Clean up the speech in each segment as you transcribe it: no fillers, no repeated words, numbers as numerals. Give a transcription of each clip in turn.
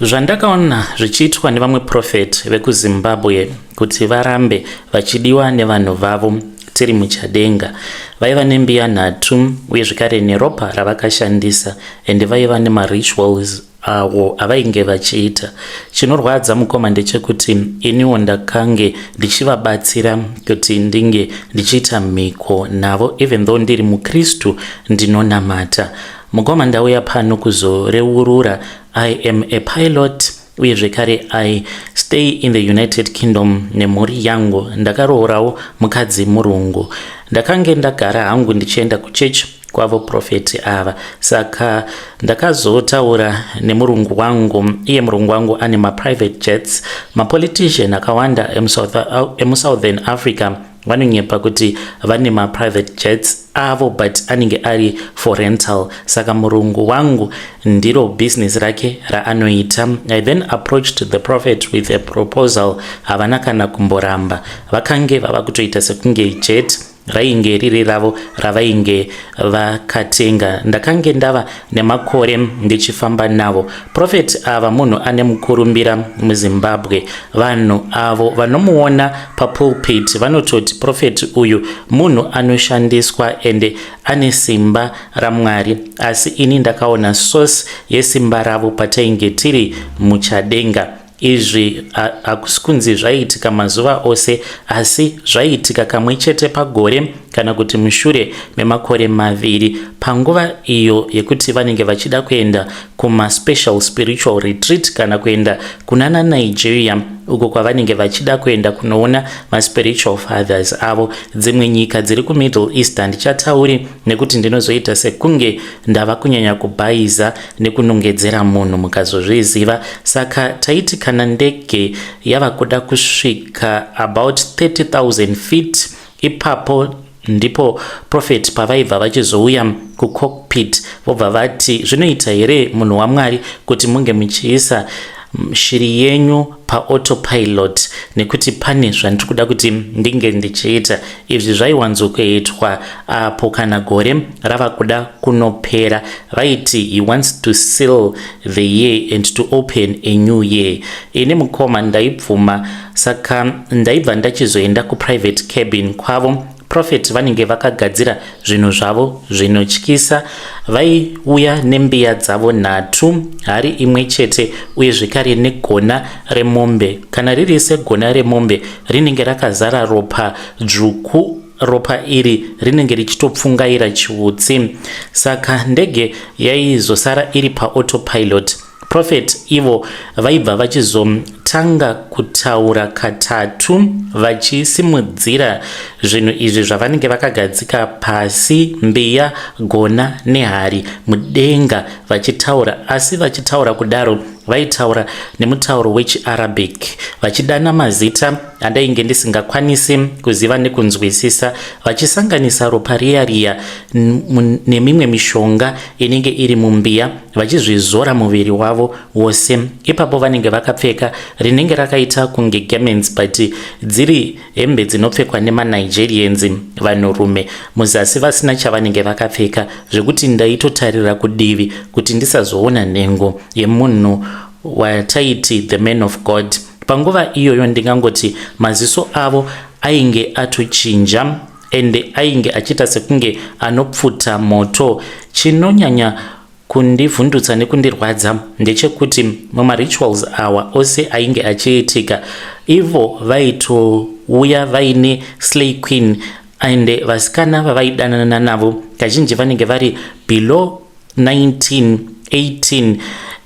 Zvandakaona zvichiitwa nevamwe prophet vekuZimbabwe kuti varambe vachidiwa nevanhu vavo tiri muchadenga. Vaiva nembiya nhatu uye zvekare neropa ravakashandisa ende vaiva nemarituals awo avainge vachiita. Chinorwadza mukoma ndechekuti iniwo ndakange ndichivabatsira kuti ndinge ndichiita mhiko navo even though ndiri muKristu ndinonamata. Mukoma ndauya pano kuzoreurura. I am a pilot uye zvekare I stay in the United Kingdom nemhuri yangu. Ndakaroorawo mukadzi murungu. Ndakange ndagara hangu ndichienda kuchechi kwavo prophet ava, saka ndakazotaura nemurungu wangu. Iye murungu wangu ane maprivate jets. Mapolitician akawanda emuSouthern Africa vanonyepa kuti vane maprivate jets avo, but anenge ari for rental. Saka murungu wangu ndiro business rake raanoita. I then approached the prophet with a proposal. Havana kana kumboramba. Vakange vava kutoita sekunge jet rainge riri ravo ravainge vakatenga. Ndakange ndava nemakore ndichifamba navo. Prophet ava munhu ane mukurumbira muZimbabwe. Vanhu avo vanomuona papulpit vanototi prophet uyu munhu anoshandiswa ende ane simba raMwari, asi ini ndakaona source yesimba ravo patainge tiri muchadenga. Izvi hakusi kunzi zvaiitika mazuva ose, asi zvaiitika kamwe chete pagore kana kuti mushure memakore 2, panguva iyo yekuti vanenge vachida kuenda kumaspecial spiritual retreat kana kuenda kunana Nigeria uko kwavanenge vachida kuenda kunoona maspiritual fathers avo. Dzimwe nyika dziri kuMiddle East handichatauri nekuti ndinozoita sekunge ndava kunyanya kubhaiza nekunongedzera munhu mukazozviziva. Saka taiti kana ndege yava kuda kusvika about 30,000 feet, ipapo ndipo prophet pavaibva vachizouya kucockpit, vobva vati, "Zvinoita here, munhu waMwari, kuti munge muchiisa shiri yenyu paautopilot, nekuti pane zvandiri kuda kuti ndinge ndichiita?" Izvi zvaiwanzokuitwa apo kana gore rava kuda kunopera. Vaiti he wants to seal the year and to open a new year. Ini mukoma ndaibvuma, saka ndaibva ndachizoenda kuprivate cabin kwavo. Prophet vanenge vakagadzira zvinhu zvavo zvinotyisa. Vaiuya nembiya dzavo nhatu, hari imwe chete, uye zvekare negona remombe. Kana riri segona remombe, rinenge rakazara ropa dzvuku. Ropa iri rinenge richitopfungaira chiutsi. Saka ndege yaizosara iri paautopilot. Prophet ivo vaibva vachizotanga kutaura katatu vachisimudzira zvinhu izvi zvavanenge vakagadzika pasi, mbiya, gona nehari, mudenga vachitaura. Asi vachitaura kudaro, vaitaura nemutauro wechiArabic, vachidana mazita andainge ndisingakwanisi kuziva nekunzwisisa, vachisanganisa ropa riya riya nemimwe mishonga inenge iri mumbiya, vachizvizora muviri wavo wose. Ipapo vanenge vakapfeka rinenge rakaita kunge garments, but dziri hembe dzinopfekwa nemaNigerians vanhurume. Muzasi vasina chavanenge vakapfeka, zvekuti ndaitotarira kudivi kuti ndisazoona nhengo yemunhu wataiti the man of God. Panguva iyoyo ndingangoti maziso avo ainge atochinja ende ainge achiita sekunge anopfuta moto. Chinonyanya kundivhundutsa nekundirwadza ndechekuti mumarituals awa ose ainge achiitika, ivo vaitouya vaine slay queen, ende vasikana vavaidanana navo kazhinji vanenge vari below 19, 18,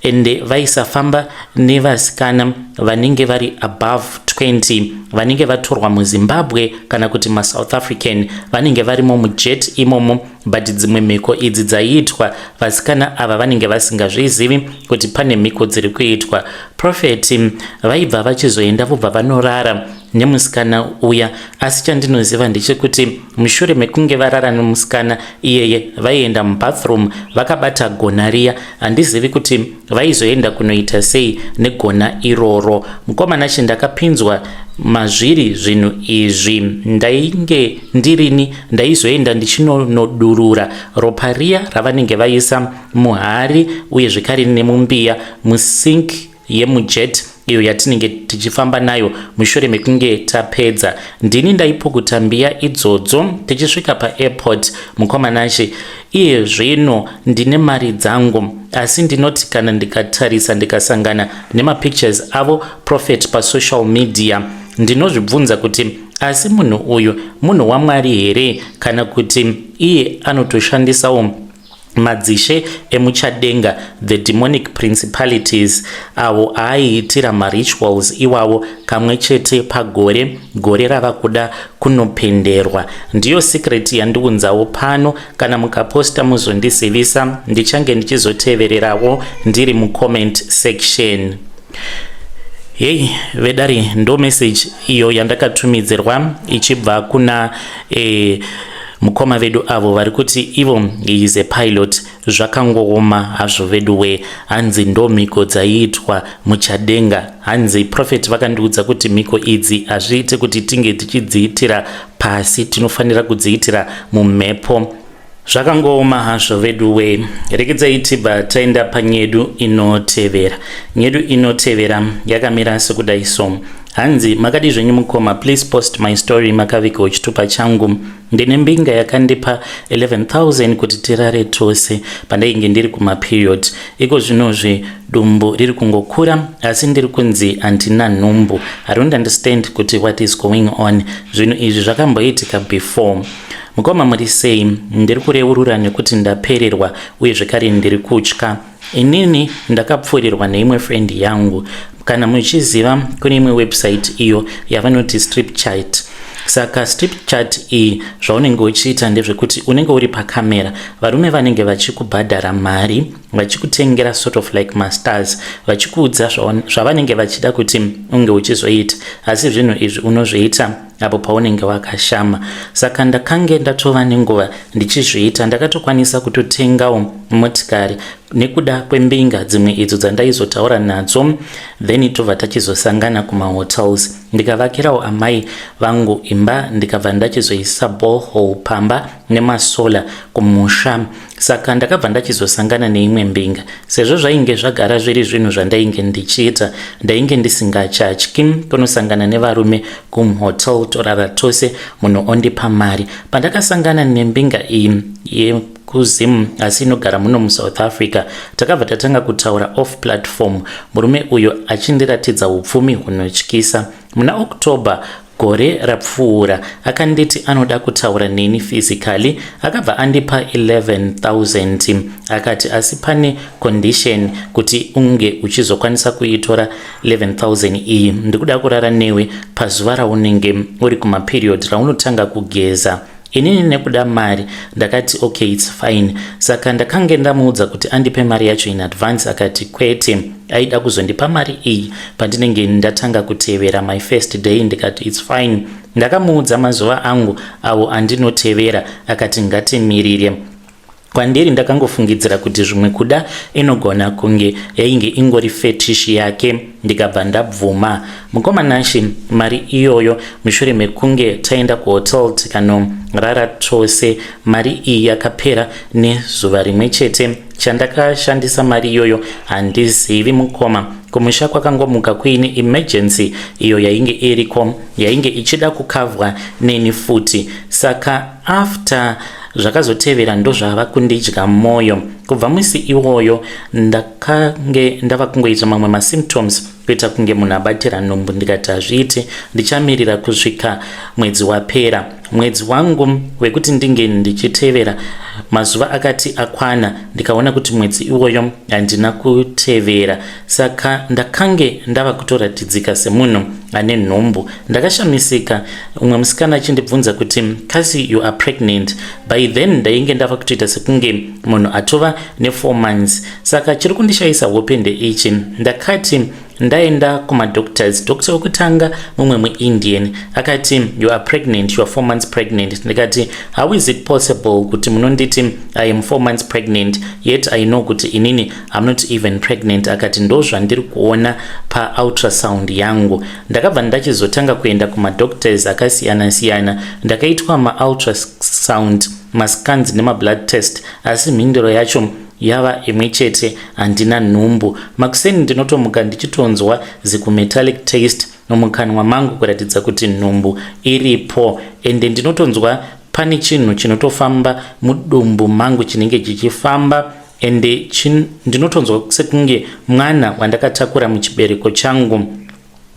ende vaisafamba nevasikana vanenge vari above 20 vanenge vatorwa muZimbabwe kana kuti maSouth African vanenge varimo mujet imomo. But dzimwe mhiko idzi dzaiitwa, vasikana ava vanenge vasingazvizivi kuti pane mhiko dziri kuitwa. Prophet vaibva vachizoenda, vobva vanorara nemusikana uya. Asi chandinoziva ndechekuti mushure mekunge varara nemusikana iyeye, vaienda mubathroom vakabata gona riya. Handizivi kuti vaizoenda kunoita sei negona iroro. Mukomana chi, ndakapinzwa mazviri zvinhu izvi. Ndainge ndirini ndaizoenda ndichinonodurura ropa riya ravanenge vaisa muhari uye zvekare nemumbiya musink. Yemujet iyo yatinenge tichifamba nayo mushure mekunge tapedza, ndini ndaipukuta mbiya idzodzo tichisvika paairport. Mukoma Nashe, iye zvino ndine mari dzangu, asi ndinoti kana ndikatarisa, ndikasangana nemapictures avo prophet pasocial media, ndinozvibvunza kuti asi munhu uyu munhu waMwari here, kana kuti iye anotoshandisawo madzishe emuchadenga, the demonic principalities, avo aaiitira marituals iwawo kamwe chete pagore, gore rava kuda kunopenderwa? Ndiyo secret yandiunzawo pano. Kana mukaposta, muzondizivisa, ndichange ndichizotevererawo ndiri mucomment section. Hei vedare, ndo message iyo yandakatumidzirwa ichibva kuna mukoma vedu avo vari kuti ivo is a pilot. Zvakangooma hazvo vedu we. Hanzi ndo mhiko dzaiitwa muchadenga. Hanzi prophet vakandiudza kuti mhiko idzi hazviite kuti tinge tichidziitira pasi, tinofanira kudziitira mumhepo. Zvakangooma hazvo vedu we. Rekedzai tibva taenda panyedu inotevera. Nyedu inotevera yakamira sekudai so. Hanzi, "Makadi zvenyu mukoma? Please post my story makavigawo chitupa changu. Ndine mbinga yakandipa 11,000 kuti tirare tose pandainge ndiri kumaperiod. Iko zvinozvi dumbu riri kungokura, asi ndiri kunzi handina nhumbu. I don't understand kuti what is going on. Zvinhu izvi zvakamboitika before. Mukoma, muri sei? Ndiri kureurura nekuti ndapererwa uye zvekare ndiri kutya. Inini ndakapfuurirwa neimwe friend yangu. Kana muchiziva, kune imwe website iyo yavanoti strip chat. Saka strip chat iyi, zvaunenge uchiita ndezvekuti unenge uri pakamera, varume vanenge vachikubhadhara mari, vachikutengera sort of like mastars, vachikuudza zvavanenge vachida kuti unge uchizoita, asi zvinhu izvi unozviita apo paunenge wakashama. Saka ndakange ndatova nenguva ndichizviita. Ndakatokwanisa kutotengawo motikari nekuda kwembinga dzimwe idzo dzandaizotaura nadzo, then tobva tachizosangana kumahotels. Ndikavakirawo amai vangu imba, ndikabva ndachizoisa borehole pamba nemasolar kumusha. Saka ndakabva ndachizosangana neimwe mbinga. Sezvo zvainge zvagara zviri zvinhu zvandainge ndichiita, ndainge ndisingachatyi kunosangana nevarume kumuhotel, torara tose, munhu ondipa mari. Pandakasangana nembinga iyi yekuZim asi inogara muno muSouth Africa, takabva tatanga kutaura off platform, murume uyo achindiratidza upfumi hunotyisa. Muna October gore rapfuura akanditi anoda kutaura neni physically. Akabva andipa 11,000, akati asi pane condition kuti unge uchizokwanisa kuitora 11,000 iyi, ndikuda kurara newe pazuva raunenge uri kumaperiod, raunotanga kugeza. Inini nekuda mari ndakati, 'Okay, it's fine.' Saka ndakange ndamuudza kuti andipe mari yacho in advance. Akati kwete, aida kuzondipa mari iyi pandinenge ndatanga kutevera, my first day. Ndikati it's fine. Ndakamuudza mazuva angu awo andinotevera, akati ngatimirire. Kwandiri ndakangofungidzira kuti zvimwe kuda inogona kunge yainge ingori fetish yake, ndikabva ndabvuma. Mukoma Nashe, mari iyoyo, mushure mekunge taenda kuhotel tikanorara tose, mari iyi yakapera nezuva rimwe chete. Chandakashandisa mari iyoyo handizivi mukoma. Kumusha kwakangomuka kuine emergency iyo yainge iriko, yainge ichida kukavhwa neni futi. Saka after zvakazotevera ndozvava kundidya mwoyo. Kubva musi iwoyo ndakange ndava kungoita mamwe masymptoms, kuita kunge munhu abatira nhumbu. Ndikati hazviiti, ndichamirira kusvika mwedzi wapera, mwedzi wangu wekuti ndinge ndichitevera. Mazuva akati akwana, ndikaona kuti mwedzi iwoyo handina kutevera, saka ndakange ndava kutoratidzika semunhu ane nhumbu. Ndakashamisika umwe musikana achindibvunza kuti, 'Kasi you are pregnant?' By then ndainge ndava kutoita sekunge munhu atova ne4 months. Saka chiri kundishayisa hope ndeichi: ndakati ndaenda kumadoctors, doctor wekutanga, mumwe muIndian, akati, 'You are pregnant, you are 4 months pregnant.' Ndikati, 'How is it possible kuti munonditi I am 4 months pregnant, yet I know kuti inini I'm not even pregnant?' Akati, 'Ndo zvandiri kuona paultrasound yangu.' Ndakabva ndachizotanga kuenda kumadoctors akasiyana-siyana. Ndakaitwa maultrasound, mascans nemablood test, asi mhinduro yacho yava imwe chete, handina nhumbu. Makuseni ndinotomuka ndichitonzwa zikumetallic taste mumukanwa mangu kuratidza kuti nhumbu iripo, ende ndinotonzwa pane chinhu chinotofamba mudumbu mangu chinenge chichifamba, ende ndinotonzwa sekunge mwana wandakatakura muchibereko changu.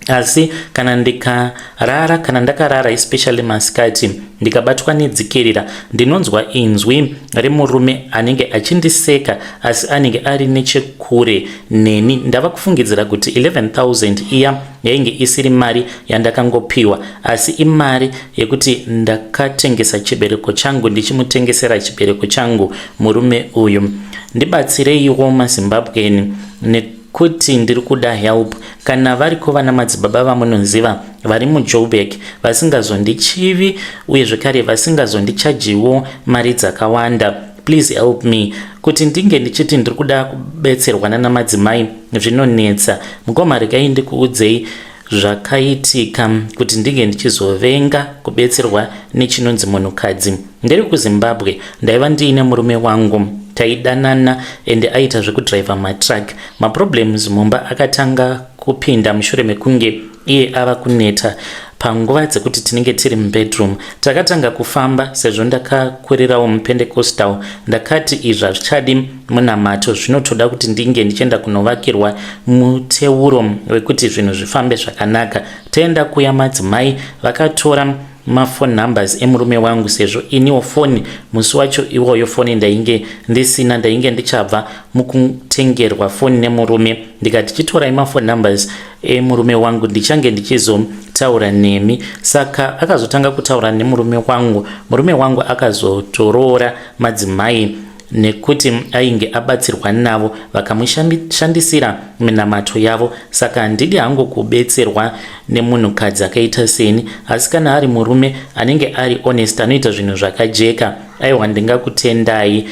Asi kana ndikarara, kana ndakarara, especially masikati, ndikabatwa nedzikirira, ndinonzwa inzwi remurume anenge achindiseka, asi anenge ari nechekure neni. Ndava kufungidzira kuti 11,000 iya yainge isiri mari yandakangopiwa, asi imari yekuti ndakatengesa chibereko changu, ndichimutengesera chibereko changu murume uyu. Ndibatsireiwo maZimbabwean, nekuti ndiri kuda help. Kana variko vana madzibaba vamunoziva vari muJoburg vasingazondichivi uye zvekare vasingazondichajiwo mari dzakawanda, please help me. Kuti ndinge ndichiti ndiri kuda kubetserwa nanamadzimai zvinonetsa. Mukoma, regai ndikuudzei zvakaitika kuti ndinge ndichizovenga kubetserwa nechinonzi munhukadzi. Ndiri kuZimbabwe, ndaiva ndiine murume wangu, taidanana, ende aita zvekudhiraivha matruck. Maproblems mumba akatanga kupinda mushure mekunge iye ava kuneta panguva dzekuti tinenge tiri mubedroom. Takatanga kufamba. Sezvo ndakakurirawo muPentecostal, ndakati izvi hazvichadi munamato, zvinotoda kuti ndinge ndichienda kunovakirwa muteuro wekuti zvinhu zvifambe zvakanaka. Taenda kuya, madzimai vakatora mafone numbers emurume wangu, sezvo iniwo foni musi wacho iwoyo foni ndainge ndisina, ndainge ndichabva mukutengerwa foni nemurume. Ndikati, "Chitorai mafone numbers emurume wangu, ndichange ndichizotaura nemi." Saka akazotanga kutaura nemurume wangu. Murume wangu akazotoroora madzimai nekuti ainge abatsirwa navo, vakamushandisira minamato yavo. Saka handidi hangu kubetserwa nemunhukadzi akaita seni, asi kana ari murume anenge ari honest, anoita zvinhu zvakajeka, aiwa, ndingakutendai.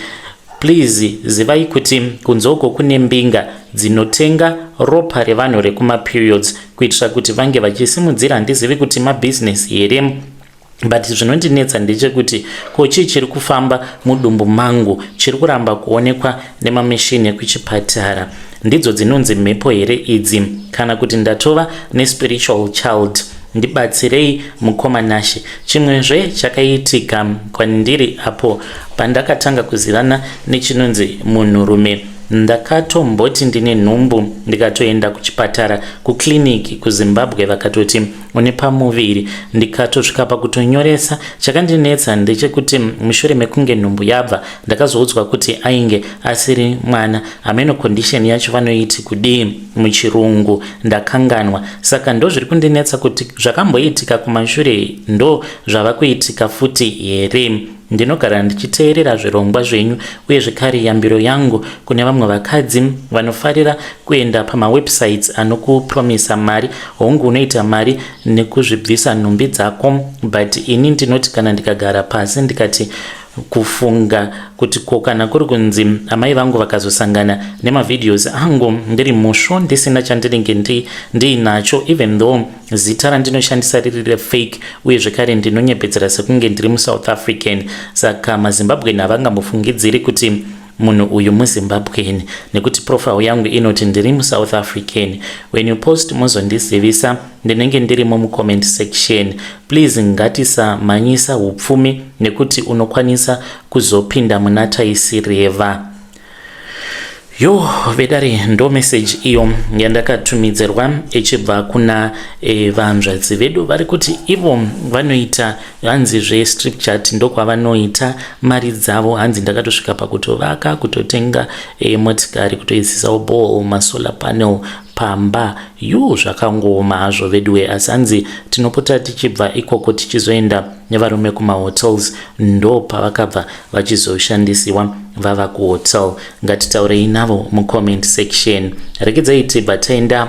Please zivai kuti kunze uko kune mbinga dzinotenga ropa revanhu rekumaperiods kuitira kuti vange vachisimudzira. Handizivi kuti mabhizinesi here, but zvinondinetsa ndechekuti ko chii chiri kufamba mudumbu mangu chiri kuramba kuonekwa nemamishini ekuchipatara? Ndidzo dzinonzi mhepo here idzi, kana kuti ndatova nespiritual child? Ndibatsirei, mukoma Nashe. Chimwezve chakaitika kwandiri apo pandakatanga kuzivana nechinonzi munhurume, ndakatomboti ndine nhumbu, ndikatoenda kuchipatara, kukliniki kuZimbabwe, vakatoti une pamuviri, ndikatosvika pakutonyoresa. Chakandinetsa ndechekuti mushure mekunge nhumbu yabva, ndakazoudzwa kuti ainge asiri mwana. Hameno condition yacho vanoiti kudii muchirungu, ndakanganwa. Saka ndo zviri kundinetsa kuti zvakamboitika kumashure ndo zvava kuitika futi here? Ndinogara ndichiteerera zvirongwa zvenyu, uye zvekare yambiro yangu kune vamwe vakadzi vanofarira kuenda pamawebsites anokupromisa mari, hongu, unoita mari nekuzvibvisa nhumbi dzako, but ini ndinoti kana ndikagara pasi ndikati kufunga kuti ko kana kuri kunzi amai vangu vakazosangana nemavideos angu ndiri musvo, ndisina chandinenge ndiinacho, even though zita randinoshandisa riri refake, uye zvekare ndinonyepedzera sekunge ndiri muSouth African, saka maZimbabwean havangambofungidziri kuti munhu uyu muZimbabwean, nekuti profile yangu inoti ndiri muSouth African. When you post, mozondizivisa, ndinenge ndirimo mucomment section. Please, ngatisamhanyisa upfumi nekuti unokwanisa kuzopinda muna taisireva. Yo vedare, ndo message iyo yandakatumidzirwa ichibva kuna vanzvadzi vedu vari kuti ivo vanoita, hanzi zvestrip chat, ndokwavanoita mari dzavo. Hanzi ndakatosvika pakutovaka, kutotenga motikari, kutoisisawo borehole, masolar panel pamba. Yu, zvakangooma hazvo veduwe, asi hanzi tinopota tichibva ikoko tichizoenda nevarume kumahotels. Ndo pavakabva vachizoshandisiwa vava kuhotel. Ngatitaurei navo mucomment section. Rekedzai tibva taenda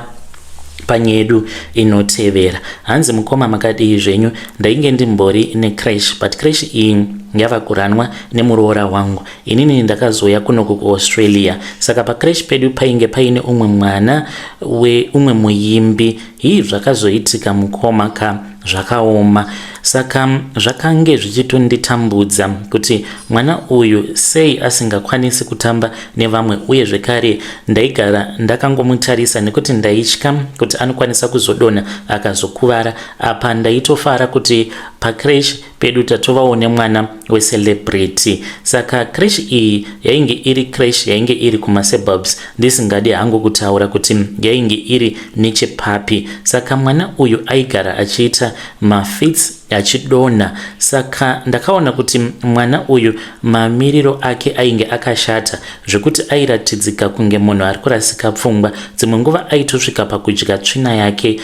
panyaya yedu inotevera. Hanzi, "Mukoma, makadii zvenyu? Ndainge ndimbori necreche, but creche iyi yava kuranwa nemuroora wangu. Inini ndakazoya kunoku kuAustralia. Saka pacreche pedu painge paine umwe mwana weumwe muimbi. Hii, zvakazoitika mukoma ka, zvakaoma. Saka zvakange zvichitonditambudza kuti mwana uyu sei asingakwanisi kutamba nevamwe uye zvekare ndaigara ndakangomutarisa nekuti ndaitya kuti anokwanisa kuzodonha akazokuvara. Apa ndaitofara kuti pacreche pedu tatovawo nemwana wecelebrity. Saka creche iyi yainge iri creche yainge iri kumasuburbs ndisingadi hangu kutaura kuti yainge iri nechepapi. Saka mwana uyu aigara achiita mafits achidonha saka ndakaona kuti mwana uyu mamiriro ake ainge akashata zvekuti airatidzika kunge munhu ari kurasika pfungwa. Dzimwe nguva aitosvika pakudya tsvina yake.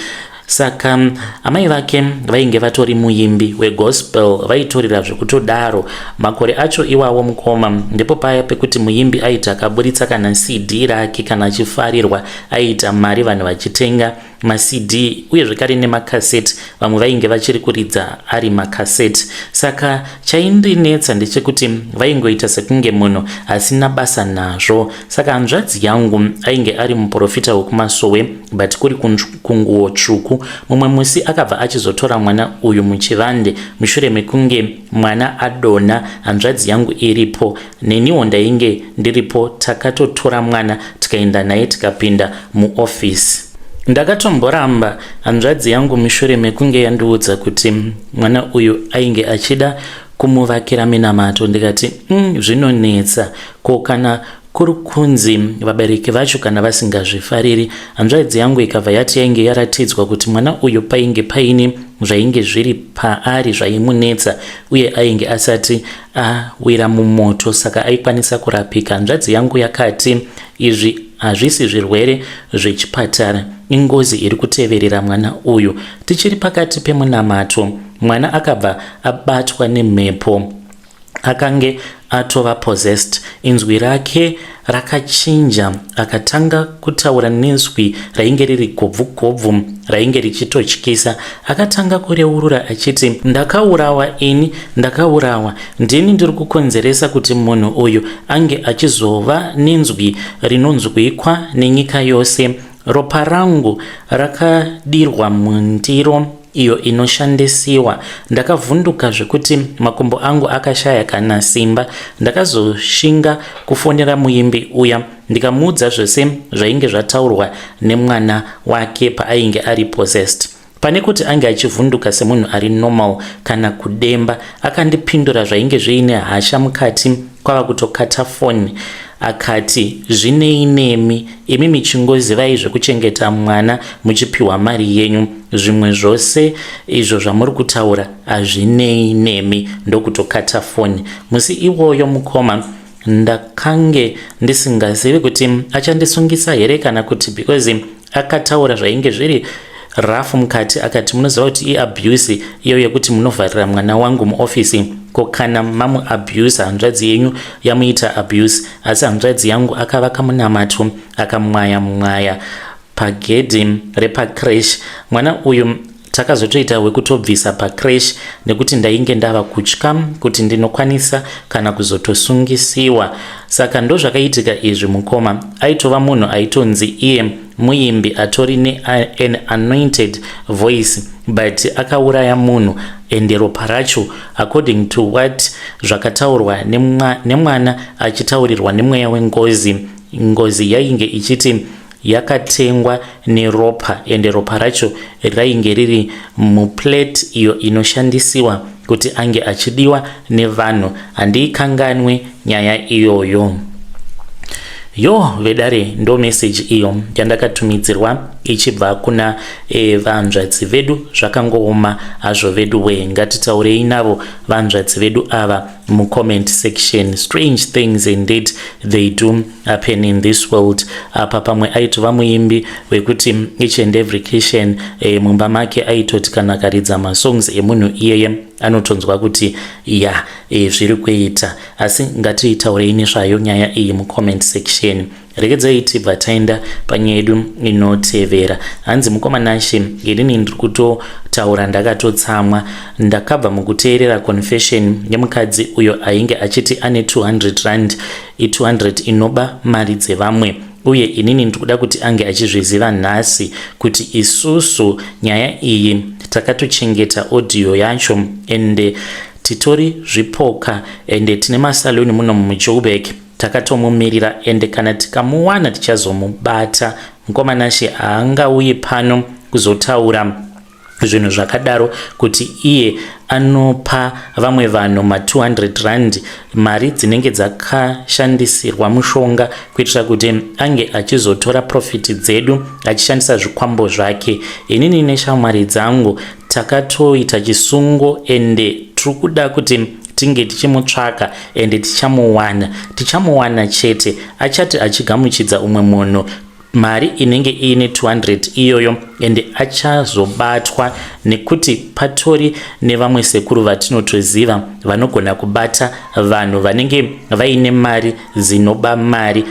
Saka amai vake vainge vatori muimbi wegospel vaitorira zvekutodaro. Makore acho iwawo mukoma ndipo paya pekuti muimbi aiti akaburitsa kana CD rake kana achifarirwa aiita mari vanhu vachitenga maCD uye zvekare nemakaseti vamwe vainge vachiri kuridza ari makaseti. Saka chaindinetsa ndechekuti vaingoita sekunge munhu asina basa nazvo. Saka hanzvadzi yangu ainge ari muprofita wekumasowe but kuri kunguwo tsvuku. Mumwe musi akabva achizotora mwana uyu muchivande mushure mekunge mwana adonha hanzvadzi yangu iripo. Neniwo ndainge ndiripo takatotora mwana tikaenda naye tikapinda muofisi. Ndakatomboramba hanzvadzi yangu mushure mekunge yandiudza kuti mwana uyu ainge achida kumuvakira minamato ndikati zvinonetsa ko kana kuri kunzi vabereki vacho kana vasingazvifariri. Hanzvadzi yangu ikabva yati yainge yaratidzwa kuti mwana uyu painge paine zvainge zviri paari zvaimunetsa uye ainge asati awira mumoto saka aikwanisa kurapika. Hanzvadzi yangu yakati izvi hazvisi zvirwere zvechipatara, ingozi iri kuteverera mwana uyu. Tichiri pakati pemunamato, mwana akabva abatwa nemhepo. Akange atova possessed. Inzwi rake rakachinja akatanga kutaura nezwi rainge riri gobvu gobvu rainge richitotyisa. Akatanga kureurura achiti ndakaurawa ini, ndakaurawa. Ndini ndiri kukonzeresa kuti munhu uyu ange achizova nenzwi rinonzwikwa nenyika yose. Ropa rangu rakadirwa mundiro iyo inoshandisiwa. Ndakavhunduka zvekuti makumbo angu akashaya kana simba. Ndakazoshinga kufonera muimbi uya ndikamuudza zvose zvainge zvataurwa nemwana wake paainge ari possessed. Pane kuti ange achivhunduka semunhu ari normal kana kudemba, akandipindura zvainge zviine hasha mukati kwava kutokata foni akati zvinei nemi imi michingozivai zvekuchengeta mwana muchipiwa mari yenyu zvimwe zvose izvo zvamuri kutaura hazvinei nemi ndokutokata foni. Musi iwoyo mukoma ndakange ndisingazivi kuti achandisungisa here kana kuti because akataura zvainge zviri rafu mukati akati munoziva kuti iabuse iyo yekuti munovharira mwana wangu muofisi ko kana mamuabuse hanzvadzi yenyu yamuita abuse. Asi hanzvadzi yangu akavaka munamato akamwaya mwaya pagedhi repacreche. Mwana uyu takazotoita wekutobvisa pacreche nekuti ndainge ndava kutya kuti ndinokwanisa kana kuzotosungisiwa. Saka ndozvakaitika izvi mukoma. Aitova munhu aitonzi iye muimbi atori nean anointed voice but akauraya munhu ende ropa racho according to what zvakataurwa nemwana achitaurirwa nemweya wengozi. Ngozi yainge ichiti yakatengwa neropa ende ropa racho rainge riri muplate iyo inoshandisiwa kuti ange achidiwa nevanhu. Handiikanganwe nyaya iyoyo. Yo vedare ndo message iyo yandakatumidzirwa ichibva kuna vanzvadzi vedu. Zvakangooma hazvo vedu we, ngatitaurei navo vanzvadzi vedu ava mucomment section. Strange things indeed they do happen in this world. Apa pamwe aitova muimbi wekuti each and every Christian mumba make aitoti kana akaridza masongs emunhu iyeye anotonzwa kuti ya zviri kuita. Asi ngatiitaurei nezvayo nyaya iyi mucomment section. Regedzai tibva taenda panyaya yedu inotevera. Hanzi mukoma Nashe, inini ndiri kutotaura ndakatotsamwa. Ndakabva mukuteerera confession yemukadzi uyo ainge achiti ane 200 rand, i200 inoba mari dzevamwe. Uye inini ndiri kuda kuti ange achizviziva nhasi kuti isusu nyaya iyi Takatochengeta audio yacho ende titori zvipoka ende tine masaluni muno muJoburg. Takatomumirira ende kana tikamuwana tichazomubata. Mukoma Nashe haangauyi pano kuzotaura zvinhu zvakadaro kuti iye anopa vamwe vanhu ma200 rand, mari dzinenge dzakashandisirwa mushonga, kuitira kuti ange achizotora profit dzedu achishandisa zvikwambo zvake. Inini neshamwari dzangu takatoita chisungo ende tiri kuda kuti tinge tichimutsvaka ende tichamuwana, tichamuwana chete. Achati achigamuchidza umwe munhu mari inenge iine 200 iyoyo ende achazobatwa, nekuti patori nevamwe sekuru vatinotoziva vanogona kubata vanhu vanenge vaine mari dzinoba mari.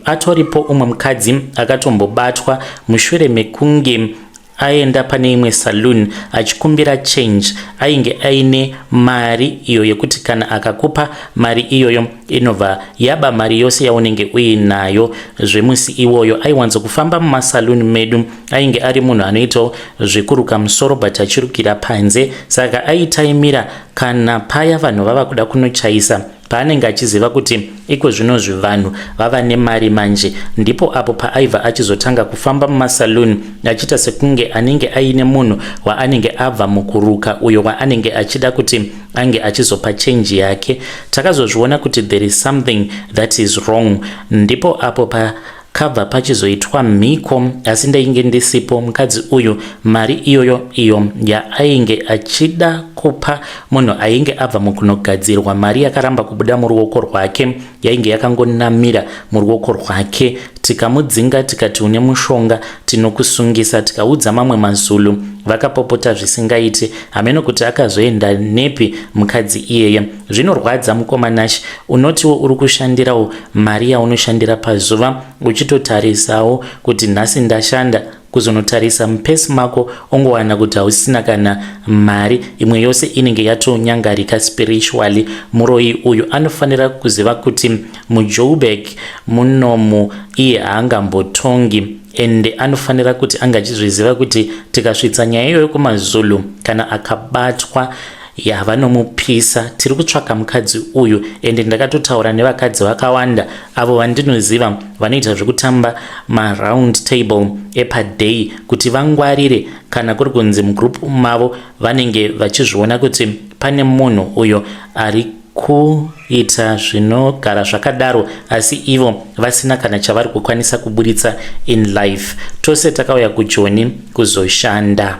Atoripo umwe mukadzi akatombobatwa mushure mekunge aenda pane imwe saloon achikumbira change. Ainge aine mari iyo yekuti kana akakupa mari iyoyo, inobva yaba mari yose yaunenge uinayo zvemusi iwoyo. Aiwanzokufamba mumasaluni medu. Ainge ari munhu anoitawo zvekuruka musoro but achirukira panze, saka aitaimira kana paya vanhu vava kuda kunochaisa, paanenge achiziva kuti iko zvinozvi vanhu vava nemari manje, ndipo apo paaibva achizotanga kufamba mumasaluni achiita sekunge anenge aine munhu waanenge abva mukuruka, uyo waanenge achida kuti ange achizopa chenji yake. Takazozviona kuti there is something that is wrong. Ndipo apo pakabva pachizoitwa mhiko, asi ndainge ndisipo. Mukadzi uyu mari iyoyo iyo yaainge achida kupa munhu ainge abva mukunogadzirwa, mari yakaramba kubuda muruoko rwake, yainge yakangonamira muruoko rwake. Tikamudzinga tikati, "Une mushonga, tinokusungisa." Tikaudza mamwe maZulu, vakapopota zvisingaiti. Hameno kuti akazoenda nepi mukadzi iyeye. Zvinorwadza, mukoma Nash. Unotiwo uri kushandirawo mari yaunoshandira pazuva, uchitotarisawo kuti nhasi ndashanda, kuzonotarisa mupesi mako ongowana kuti hausina kana mari imwe, yose inenge yatonyangarika spiritually. Muroyi uyu anofanira kuziva kuti muJoburg munomu iye haangambotongi, ende anofanira kuti anga achizviziva kuti tikasvitsa nyaya iyoyo kumaZulu, kana akabatwa yavanomupisa. Tiri kutsvaka mukadzi uyu, ende ndakatotaura nevakadzi vakawanda avo vandinoziva vanoita zvekutamba maround table epaday kuti vangwarire kana kuri kunzi mugroup mavo vanenge vachizviona kuti pane munhu uyo ari kuita zvinogara zvakadaro, asi ivo vasina kana chavari kukwanisa kuburitsa in life. Tose takauya kuJoni kuzoshanda.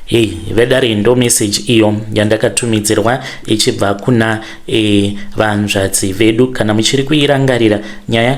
Hei vedare, ndo message iyo yandakatumidzirwa ichibva kuna vanzvadzi vedu. Kana muchiri kuirangarira nyaya,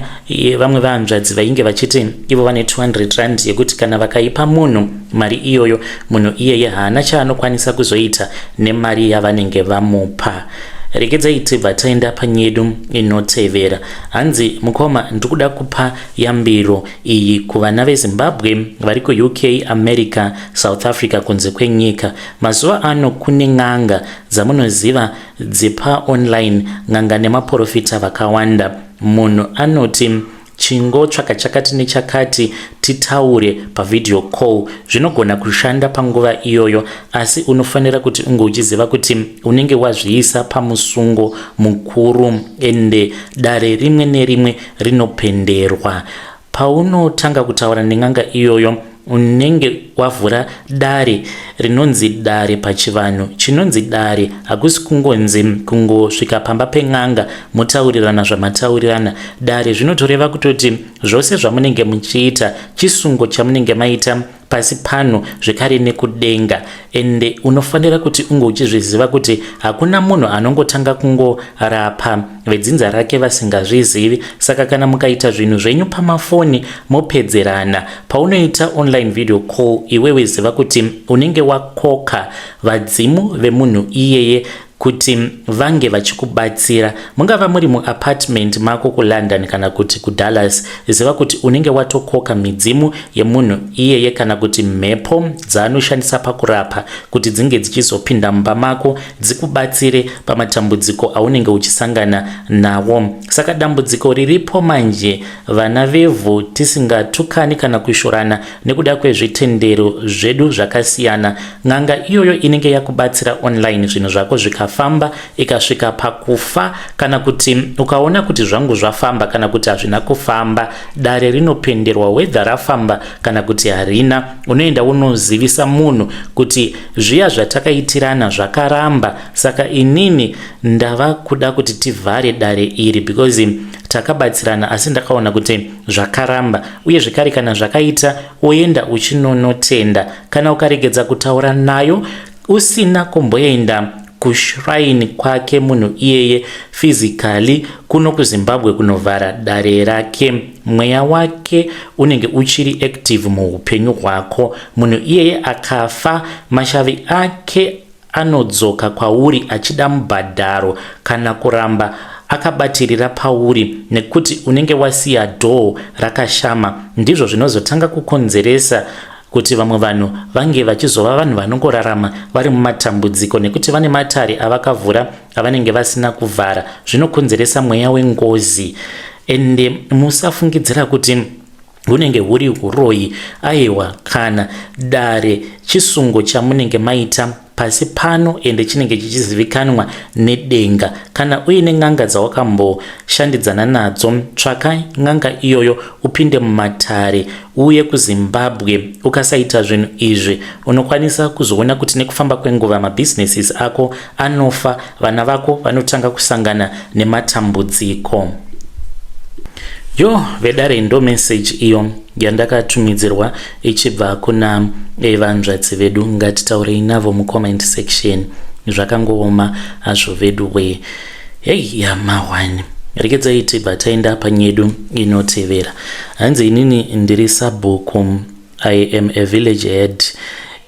vamwe vanzvadzi vainge vachiti ivo vane 200 rand yekuti kana vakaipa munhu mari iyoyo, munhu iyeye haana chaanokwanisa kuzoita nemari yavanenge vamupa. Regedzai tibva taenda panyedu inotevera. Hanzi, "Mukoma, ndiri kuda kupa yambiro iyi kuvana veZimbabwe vari kuUK, America, South Africa, kunze kwenyika. Mazuva ano kune n'anga dzamunoziva dzepaonline, n'anga nemaprofita vakawanda. Munhu anoti chingotsvaka chakati nechakati titaure pavideo call. Zvinogona kushanda panguva iyoyo, asi unofanira kuti unge uchiziva kuti unenge wazviisa pamusungo mukuru, ende dare rimwe nerimwe rinopenderwa. Paunotanga kutaura nen'anga iyoyo, unenge wavhura dare rinonzi dare pachivanhu. Chinonzi dare hakusi kungonzi kungosvika pamba pen'anga motaurirana zvamataurirana. Dare zvinotoreva kutoti zvose zvamunenge muchiita, chisungo chamunenge maita pasi pano zvekare nekudenga. Ende unofanira kuti unge uchizviziva kuti hakuna munhu anongotanga kungorapa vedzinza rake vasingazvizivi. Saka kana mukaita zvinhu zvenyu pamafoni, mopedzerana. Paunoita online video call, iwewe ziva kuti unenge wakoka vadzimu vemunhu iyeye. Kuti vange vachikubatsira, mungava muri muapartment mako kuLondon kana kuti kuDallas, ziva kuti unenge watokoka midzimu yemunhu iyeye kana kuti mhepo dzaanoshandisa pakurapa kuti dzinge dzichizopinda mumba mako dzikubatsire pamatambudziko aunenge uchisangana nawo. Saka dambudziko riripo manje, vana vevhu, tisingatukani kana kushorana nekuda kwezvitendero zvedu zvakasiyana, n'anga iyoyo inenge yakubatsira online, zvinhu zvako zvikafamba, ikasvika pakufa, kana kuti ukaona kuti zvangu zvafamba kana kuti hazvina kufamba, dare rinopenderwa whether rafamba kana kuti harina. Unoenda unozivisa munhu kuti zviya zvatakaitirana zvakaramba, saka inini ndava kuda kuti tivhare dare iri because takabatsirana, asi ndakaona kuti zvakaramba. Uye zvekare, kana zvakaita, oenda uchinonotenda. Kana ukaregedza kutaura nayo usina kumboenda kushrine kwake munhu iyeye physically kuno kuZimbabwe kunovhara dare rake, mweya wake unenge uchiri active muupenyu hwako. Munhu iyeye akafa, mashavi ake anodzoka kwauri achida mubhadharo kana kuramba akabatirira pauri, nekuti unenge wasiya door rakashama. Ndizvo zvinozotanga kukonzeresa kuti vamwe vanhu vange vachizova vanhu vanongorarama vari mumatambudziko, nekuti vane matare avakavhura avanenge vasina kuvhara. Zvinokonzeresa mweya wengozi, ende musafungidzira kuti hunenge huri uroyi. Aiwa, kana dare chisungo chamunenge maita pasi pano, ende chinenge chichizivikanwa nedenga. Kana uine n'anga dzawakamboshandidzana nadzo, tsvaka n'anga iyoyo, upinde mumatare, uye kuZimbabwe. Ukasaita zvinhu izvi, unokwanisa kuzoona kuti nekufamba kwenguva mabusinesses ako anofa, vana vako vanotanga kusangana nematambudziko. Yo vedare, ndo message iyo yandakatumidzirwa ichibva kuna vanzvadzi vedu. Ngatitaurei navo mucomment section. Zvakangooma hazvo vedu we. Hei, yamahwani, rekedzai tibva taenda panyedu inotevera. Hanzi, inini ndiri sabhuku, I am a village head,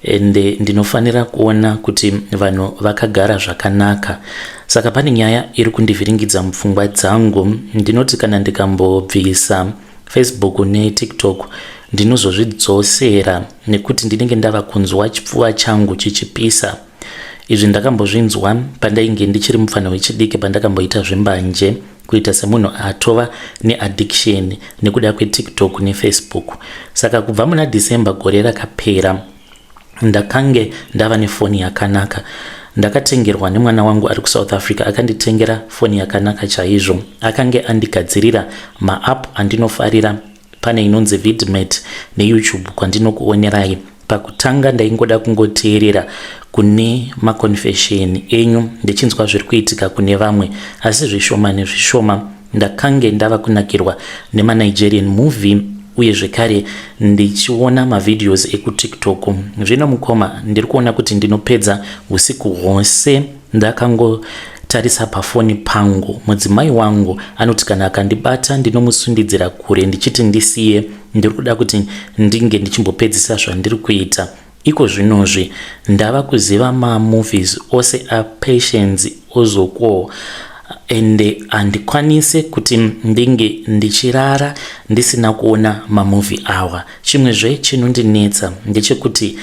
ende ndinofanira kuona kuti vanhu vakagara zvakanaka. Saka pane nyaya iri kundivhiringidza mupfungwa dzangu. Ndinoti kana ndikambobvisa Facebook neTikTok, ndinozozvidzosera nekuti ndinenge ndava kunzwa chipfuva changu chichipisa. Izvi ndakambozvinzwa pandainge ndichiri mufana wechidiki, pandakamboita zvembanje, kuita semunhu atova neaddiction nekuda kweTikTok neFacebook. Saka kubva muna December gore rakapera, ndakange ndava nefoni yakanaka. Ndakatengerwa nemwana wangu ari kuSouth Africa. Akanditengera foni yakanaka chaizvo. Akange andigadzirira maapp andinofarira. Pane inonzi Vidmate neYouTube kwandinokuonerai. Pakutanga ndaingoda kungoteerera kune maconfession enyu, ndichinzwa zviri kuitika kune vamwe, asi zvishoma nezvishoma ndakange ndava kunakirwa nemaNigerian movie, uye zvekare ndichiona mavideos ekuTikTok. Zvino mukoma, ndiri kuona kuti ndinopedza usiku hwose ndakangotarisa pafoni pangu. Mudzimai wangu anoti kana akandibata, ndinomusundidzira kure ndichiti ndisiye, ndiri kuda kuti ndinge ndichimbopedzisa zvandiri kuita. Iko zvinozvi ndava kuziva mamovies ose aPatience Ozokwo, ende handikwanisi kuti ndinge ndichirara ndisina kuona mamovie awa. Chimwezve chinondinetsa ndechekuti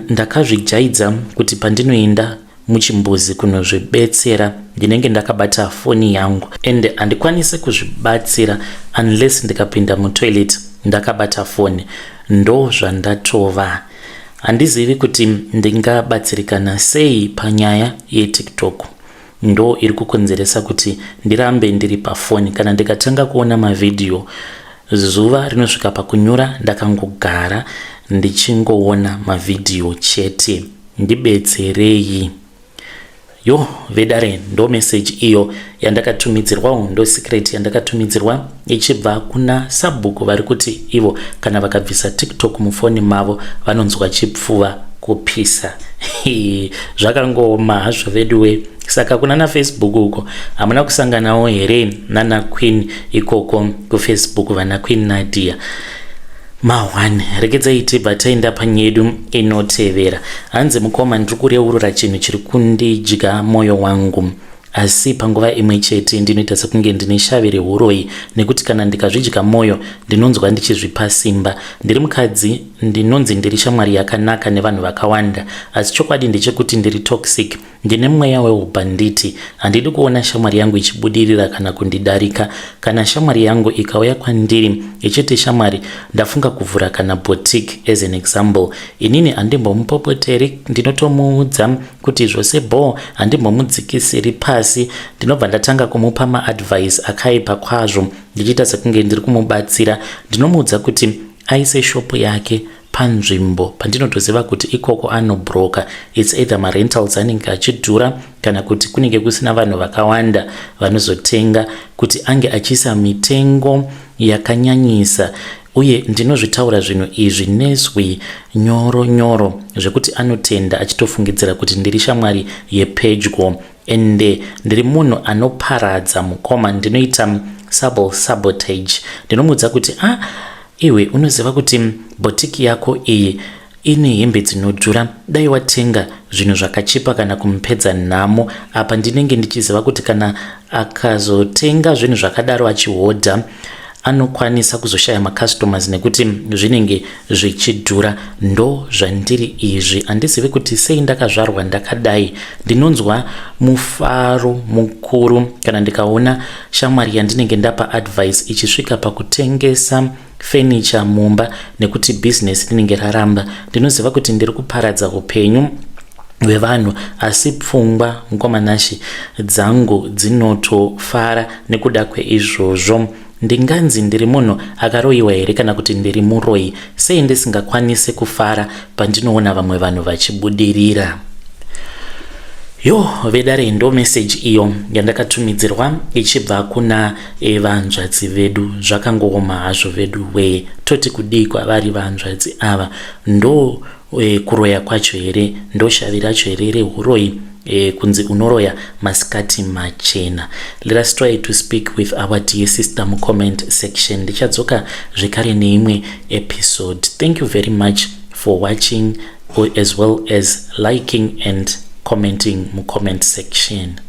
ndakazvijaidza kuti pandinoenda muchimbuzi kunozvibetsera, ndinenge ndakabata foni yangu, ende handikwanisi kuzvibatsira unless ndikapinda mutoilet ndakabata foni. Ndo zvandatova. Handizivi kuti ndingabatsirikana sei panyaya yeTikTok. Ndo iri kukonzeresa kuti ndirambe ndiri pafoni. Kana ndikatanga kuona mavhidhiyo, zuva rinosvika pakunyura ndakangogara ndichingoona mavhidhiyo chete. Ndibetserei. Yo vedare, ndo message iyo yandakatumidzirwawo, ndo secret yandakatumidzirwa ichibva kuna sabhuku vari kuti ivo kana vakabvisa TikTok mufoni mavo, vanonzwa chipfuva kupisa. Zvakangooma hazvo veduwe. Saka kuna naFacebook uko hamuna kusanganawo here nana Queen ikoko kuFacebook, vana Queen Nadia? Ma1 regedzai tibva taenda panyedu inotevera. Hanzi, mukoma, ndiri kureurura chinhu chiri kundidya mwoyo wangu, asi panguva imwe chete ndinoita sekunge ndine shavi reuroyi, nekuti kana ndikazvidya mwoyo ndinonzwa ndichizvipa simba. Ndiri mukadzi, ndinonzi ndiri shamwari yakanaka nevanhu vakawanda, asi chokwadi ndechekuti ndiri toxic. Ndine mweya weubhanditi. Handidi kuona shamwari yangu ichibudirira kana kundidarika. Kana shamwari yangu ikauya kwandiri ichiti, "Shamwari, ndafunga kuvhura kana boutique," as an example, inini handimbomupopoteri. Ndinotomuudza kuti zvose bo, handimbomudzikisiri pasi. Ndinobva ndatanga kumupa maadvice akaipa kwazvo, ndichiita sekunge ndiri kumubatsira. Ndinomuudza kuti aise shopu yake panzvimbo pandinotoziva kuti ikoko anobroka. It's either marentals anenge achidhura kana kuti kunenge kusina vanhu vakawanda vanozotenga, kuti ange achiisa mitengo yakanyanyisa. Uye ndinozvitaura zvinhu izvi nezwi nyoro nyoro zvekuti anotenda achitofungidzira kuti ndiri shamwari yepedyo. Ende ndiri munhu anoparadza, mukoma. Ndinoita subtle sabotage. Ndinomuudza kuti, "Ah, iwe unoziva kuti boutique yako iyi ine hembe dzinodhura, dai watenga zvinhu zvakachipa," kana kumupedza nhamo. Apa ndinenge ndichiziva kuti kana akazotenga zvinhu zvakadaro achihodha, anokwanisa kuzoshaya macustomers nekuti zvinenge zvichidhura. Ndo zvandiri izvi. Handizivi kuti sei ndakazvarwa ndakadai. Ndinonzwa mufaro mukuru kana ndikaona shamwari yandinenge ndapa advice ichisvika pakutengesa furniture mumba nekuti bhizinesi rinenge raramba. Ndinoziva kuti ndiri kuparadza upenyu hwevanhu, asi pfungwa, mukoma Nashe, dzangu dzinotofara nekuda kweizvozvo. Ndinganzi ndiri munhu akaroyiwa here kana kuti ndiri muroyi? Sei ndisingakwanisi kufara pandinoona vamwe vanhu vachibudirira? Yo, vedare, ndo meseji iyo yandakatumidzirwa ichibva kuna vanzvadzi vedu. Zvakangooma hazvo vedu wee. Toti kudii kwavari vanzvadzi ava? Ndo kuroya kwacho here? Ndo shavi racho here reuroyi, kunzi unoroya masikati machena? Let us try to speak with our dear sister mucomment section. Ndichadzoka zvekare neimwe episode. Thank you very much for watching as well as liking and commenting mucomment section.